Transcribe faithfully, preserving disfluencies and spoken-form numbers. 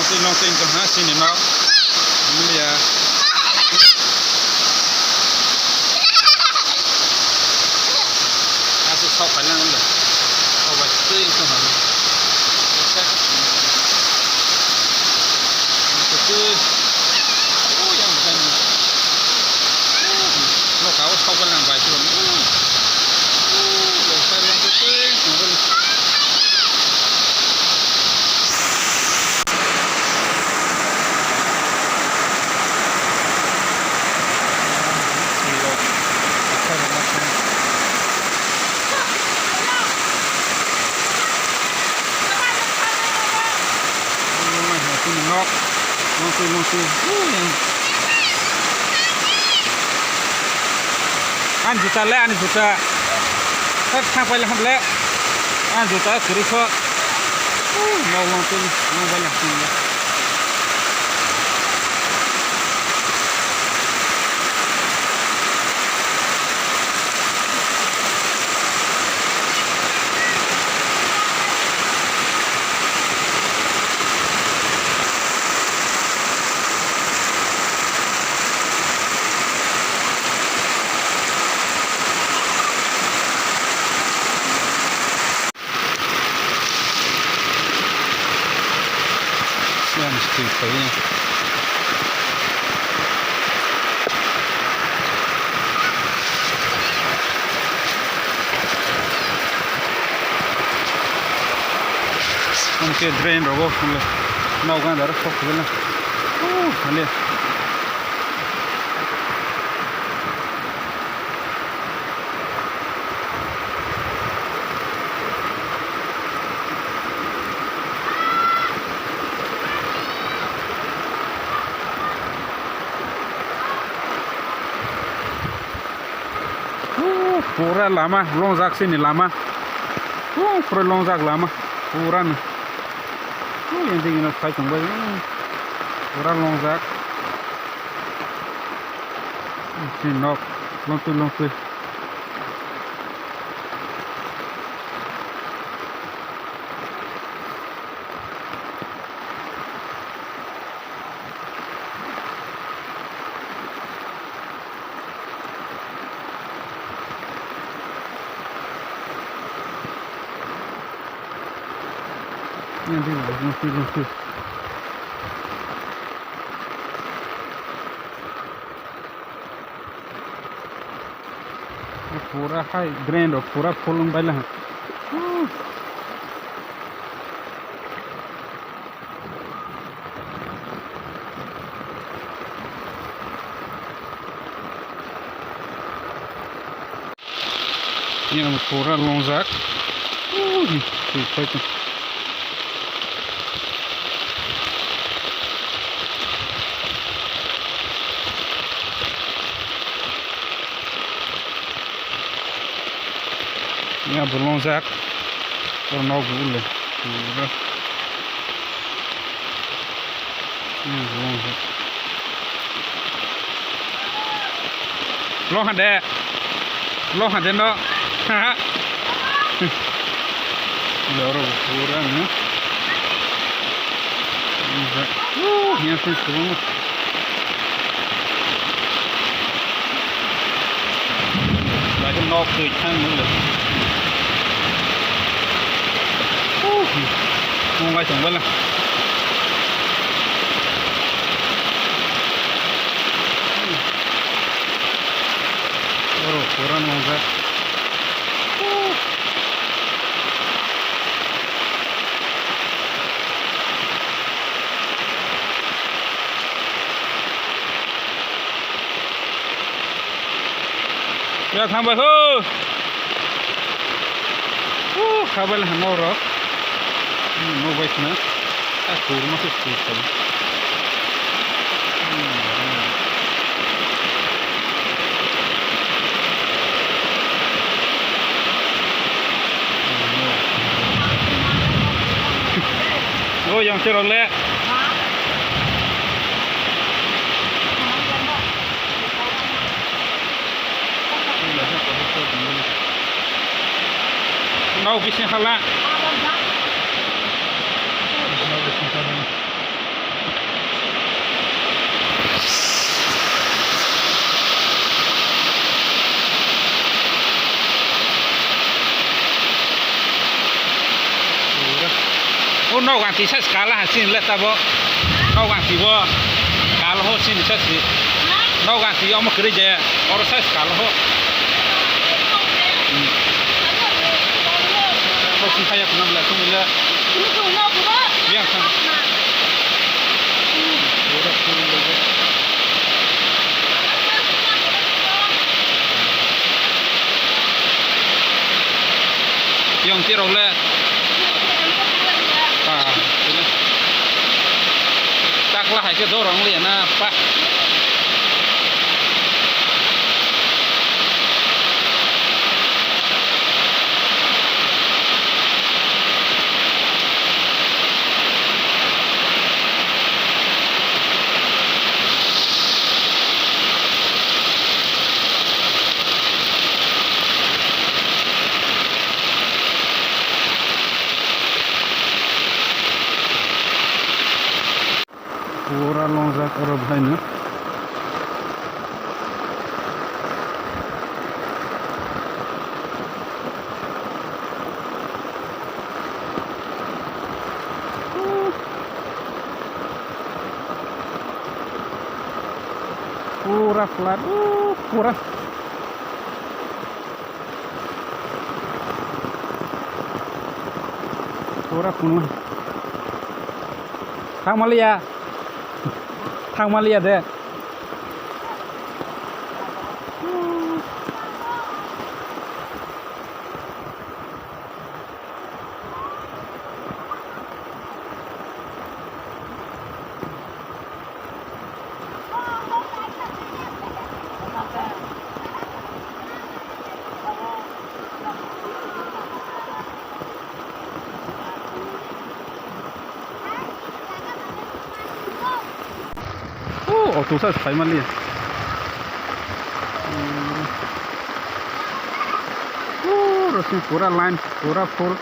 Twi long twi wngkha ha chini nok. Mulia. Aswk sok khaina wngkha. Sok bai twi wngkha ha. Twi. Oh, yang bukan. Noka o sok bai lang bai twi. Oh, oh, yang sai long twi wngkha. Nok, nok, nok. Ani juta le, ani juta. Thak thang paila ham le. Ani juta kwrwi kho. Ui, nok long twi, nok bai lang twi. Siyan stui khawi. Hwnkhe drain rogo hwnle. Nogo gana daro sok khwlai na. Uh, hale. Pura lama longjak sini lama. Pura longjak lama. Pura ni. Yang tinggi nak sai tungbai. Pura longjak. Sini nok. Longtwi longtwi. Pura hai drain rok pura full wng baila. Yang pura longjak. Ui, ui, ui, ui. Ya, bolong jak. Oro nok bo ule. Hmm, bolong jak. Lo hande. Lo hande no. Oro bo pura no. Uh, yang sini semua. Bai khe nok twi thang nung le. Mung bai tong bala. Oro pura nongjak. Ya, thang bai ho. Uh, khabai le hang rok. Hmm, nok bai khna. A, kurma se sui khabai. Hmm, hmm. Oh, yang sirok le. Nau bising hala. Nau bising hala. Nokgangtwi size kala ha chini le tabo. Nokgangtwi bo kala ho chini size. Nokgangtwi omo kwrwi je. Oro size kala ho. Hmm. Bo sung kaya kuna bela sung le. Yang kan. Yang tirok le. Pa, ini. Takla hai khe dorong liya na, pa. Pura longjak oro bwhaino. Pura flood, uh, pura. Pura kunui. Thangmaliya. Thangmaliya de. Oh, auto sa phai mali. Oh, rosni pura line, pura full.